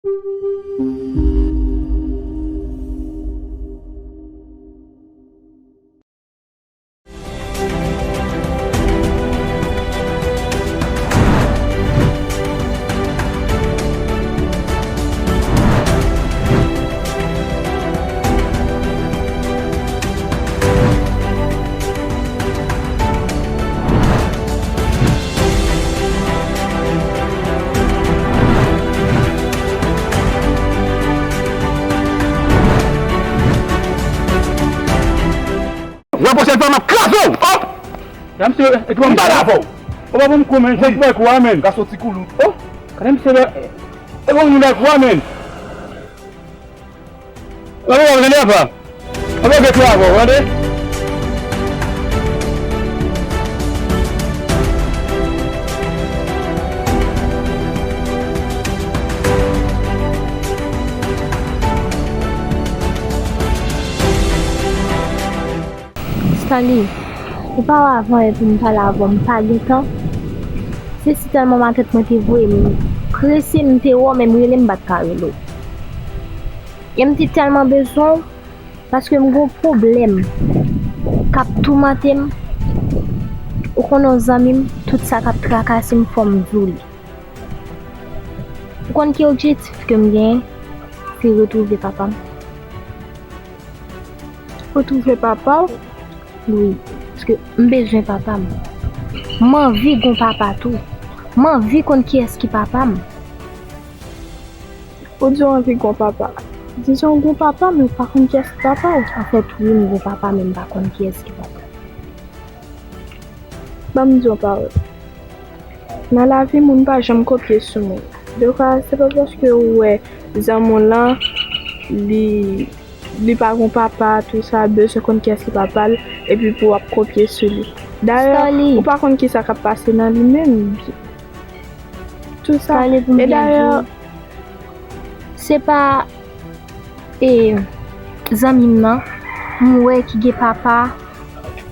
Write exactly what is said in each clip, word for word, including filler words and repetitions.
Yon pwochèn fwa m ap kraze w! Oh! Gade misye, e twa m pale avè w. Ou pa ban m kou, menn. Fòk bay kou a, menn. Gason ti koulout. Oh! Gade misye la. E ban m bay kou a, menn. Gade w, gade apa. Apa gen kou avè w, tande? Stanley, oparavan, epi m pale avè w, m pa gen tan. Se si tèlman matant mwen te voye m prese, m te wè w, men m rele, m pa t ka rele w. E m te tèlman bezwen w, paske m gon pwoblèm k ap toumante m. Ou konnen w zanmi m, tout sa k ap trakase m, fò m di w li. Ou konn ki objektif ke m genyen? Se retwouve papa m. Retwouve papa w? Wi, paske m bezwen papa m. M anvi gon papa tou. M anvi konn kiyès ki papa m. Ou di w anvi gon papa. Dizon w gon papa, men w pa konn kiyès ki papa w. Anfèt, wi, m gon papa, men m pa konn kiyès ki papa m. Ban m di w yon pawòl. Nan lavi, moun pa janm kopye sou moun. Defwa, se pa paske ou wè zanmi w lan, li, li pa gon papa, tou sa, bezwen konn kiyès ki papa l, epi pou w ap kopye sou li. Dayè, Stanley, ou pa konn kisa k ap pase nan li menm. Tou sa. Stanley, pou m byen di w, se pa e zanmi m nan, m wè ki gen papa,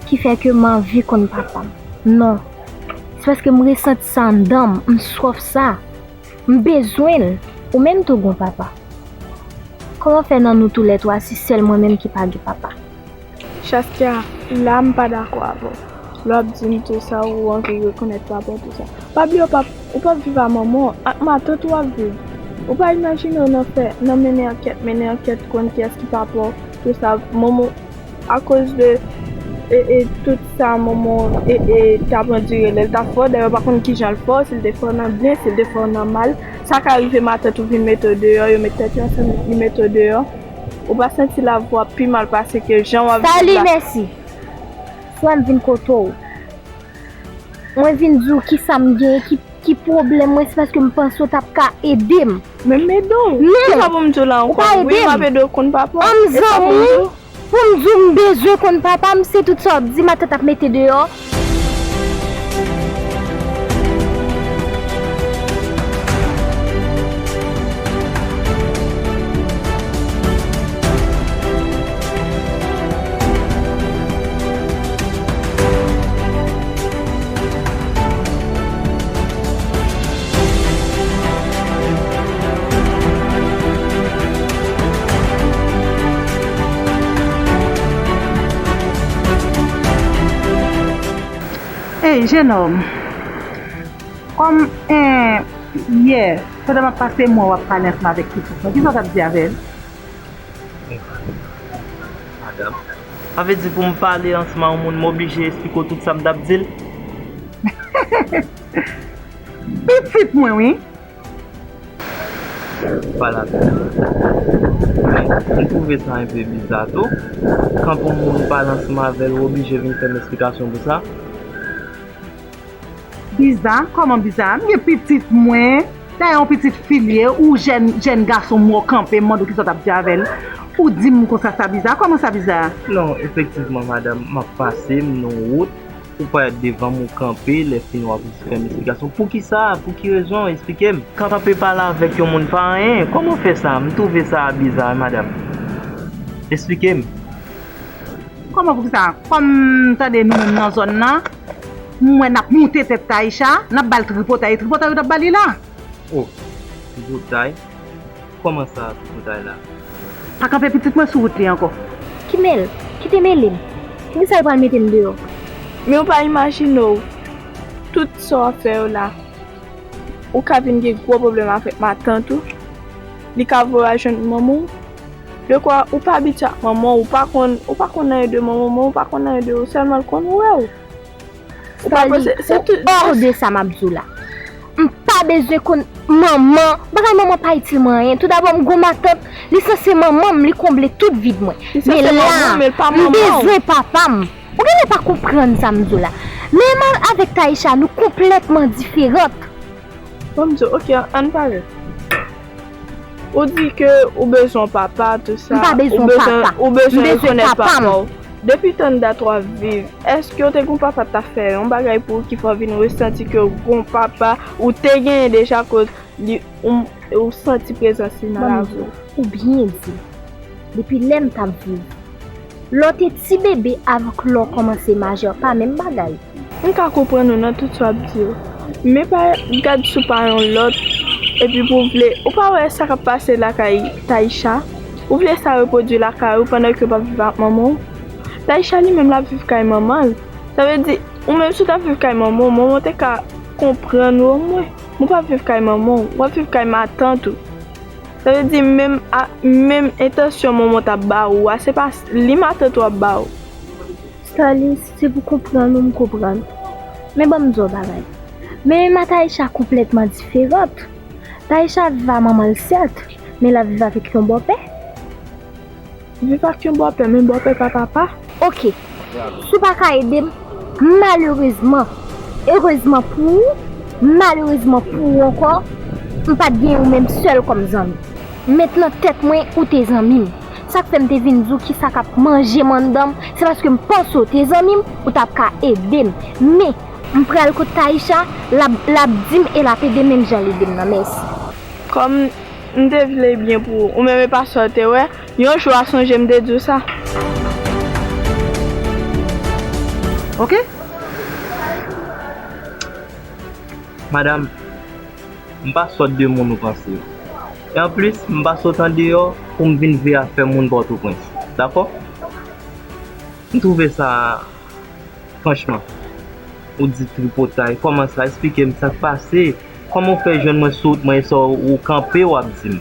ki fè ke m anvi konn papa m. Non. Se paske m resanti sa anndan m, m swaf sa. M bezwen l. Ou menm tou gon papa. Kòman fè nan nou toulètwa, se sèl mwen menm ki pa gen papa? Chaskia, la m pa dakò avè w. Lè w ap di m tou sa, ou anvi rekonèt papa w, tou sa. Pa bliye, w p ap, ou p ap viv a manman w, ak matant ou w ap viv. Ou pa imajine w nan fè, nan mennen ankèt, mennen ankèt, konn kiyès ki papa w, tou sa. Manman w, akoz de, e, e, tout sa, manman w, e, e, t ap andire lè l t ap fè w. Dayè, w pa konn kijan l fè w, si l te fè w nan byen, si l te fè w nan mal. Sa ka rive matant ou vin mete w deyò, yo met tèt yo ansanm, li mete w deyò. Ou pa santi lavi w ap pi mal pase ke jan w ap viv la? Stanley, mèsi. Frè m, vin kote w. Mwen vin di w kisa m genyen, ki, ki pwoblèm mwen, se paske m panse w t ap ka ede m. Men m ede w. Non. Kisa pou m di w la ankò? Ou pa ede m. Wi, m ap ede w konn papa w. An m zanmi w, pou m di w m bezwen konn papa m, se tout sa w ap di, matant ap mete deyò. Ey, jenòm. Kòm, eh, yè, pandan m ap pase m wè w ap pale ansanm avèk pitit mwen, kisa w t ap di avè l? Madanm. Sa vle di pou m pale ansanm ak yon moun, m oblije esplike w tout sa m t ap di l? Pitit mwen, wi. Pale avè l. Men, m twouve sa enpe biza tou. Kanpe yon moun pale ansanm avè l, ou oblije vin fè m esplikasyon pou sa? Biza? Kòman biza? M gen pitit mwen. Dayè, yon pitit fi l ye, ou jèn, jèn gason, m wè w kanpe, m mande w kisa w t ap di avè l. Ou di m konsa sa biza? Kòman sa biza? Non, efektivman, madanm, m ap pase, m nan wout. Ou parèt devan m, ou kanpe, lèfini w ap fè m esplikasyon. Poukisa? Pou ki rezon? Esplike m. Kanpe pale avèk yon moun pa anyen. Kòman w fè sa? M twouve sa biza, wi, madanm. Esplike m. Kòman poukisa? Kòm m tande nou menm nan zòn nan, m wè n ap moute tèt Taïcha, n ap ba l tripotay. E tripotay ou t ap ba li la? Oh, tripotay? Kòman sa, tout bagay la? Pa kanpe pitit mwen sou wout li ankò. Kimel, kite mele m. Poukisa l pral mete m deyò? Men w pa imajine w, tout sa w ap fè yo la, ou ka vin gen gwo pwoblèm avèk matant ou. Li ka voye w al jwenn manman w. Dekwa ou pa abitye ak manman w, ou pa konn ou pa konn anyen de manman w, ou pa konn anyen de ou, sèlman l konn wè w. Ou pa panse se tout. Hors de sa m ap di w la. M pa bezwen konn manman. Bagay manman pa itil mwen anyen. Toudabò m gon matant, li sanse manman m, li konble tout vid mwen. Men la, m bezwen papa m. Ou genlè pa konprann sa m di w la. Men m avèk Taïsha, nou konplètman diferan. Bon, m di w, oke, ann pale. Ou di ke ou bezwen yon papa, tou sa. M pa bezwen yon papa. Ou bezwen rekonèt papa w. Depi tann dat w ap viv, èske w te gen yon papa t ap fè yon bagay pou ou ki fè w vin resanti ke w gen yon papa ou te genyen deja akoz li ou, ou santi prezans li nan lavi w? Ou byen di. Depi lè m t ap viv. Lè w te ti bebe avèk lè w kòmanse majè pa menm bagay. M ka konprann ou nan tout sa w ap di yo. Men pa gad sou pa yon lòt epi pou w vle, ou pa wè sa k ap pase lakay Taïsha? Ou vle sa repwodui lakay ou pandan ke w p ap viv ak manman w? Taïsha li menm l ap viv kay manman l. Sa vle di, ou menm si w t ap viv kay manman w, manman w te ka konprann ou omwen. Men w p ap viv kay manman w, w ap viv kay matant ou. Sa vle di menm a, menm entansyon manman w t ap ba ou a, se pa li matant ou ap ba ou. Starling, si se pou konprann ou, m konprann. Men ban m di w yon bagay. Men Taïsha konplètman diferan. Taïsha viv a manman l sèt, men l ap viv avèk yon bòpè. Viv ak yon bòpè, men bòpè pa papa. Oke. Si w pa ka ede m, malerezman, erezman pou ou, malerezman pou ou ankò, m pa t gen ou menm sèl kòm zanmi. Met nan tèt mwen ou te zanmi m. Sa k fè m te vin di w kisa k ap manje m anndan m, se paske m panse w te zanmi m, ou t ap ka ede m. Men, m pral kot Taïsha, l ap, l ap di m e l ap ede m menm jan l ede m nan. Mèsi. Kòm m te vle byen pou ou, ou menm e pa sa w te wè, yon jou a sonje m te di w sa. Oke? Madanm, m pa sòt de moun ou panse yo. E anplis, m pa sot andeyò pou m vin veye afè moun Pòtoprens. Dakò? M twouve sa, franchman. Ou di tripotay, kòman sa? Esplike m sa k pase. Kòman w fè jwenn mwen sou wout mwen e sa w kanpe w ap di m?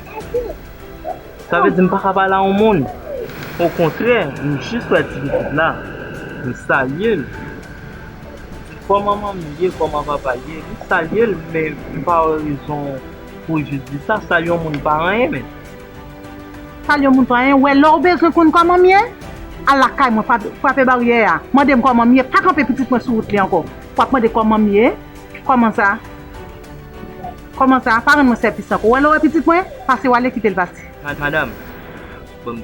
Sa vle di m pa ka pale a yon moun. Okontrè, m jis wè ti pitit la, m salye l. Kòman manmi ye, kòman papa ye, m salye l, men m pa wè rezon pou w jis di sa, salye yon moun pa anyen, men. Salye yon moun pa anyen, wè lè w bezwen konn kòman m ye, al lakay mwen, frape baryè a, mande m kòman m ye, pa kanpe pitit mwen sou wout li ankò. W ap mande kòman m ye, kòman sa? Kòman sa? Pa rann mwen sèvis ankò. Ou wè lè w wè pitit mwen, pase w ale kite l pase. Madanm, bon,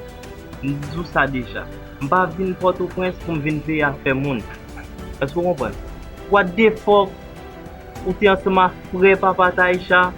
m di w sa deja. M pa vin Pòtoprens pou m vin veye afè moun. Èske w konprann? What the fuck? Ou te ansanm ak frè papa Taïsha,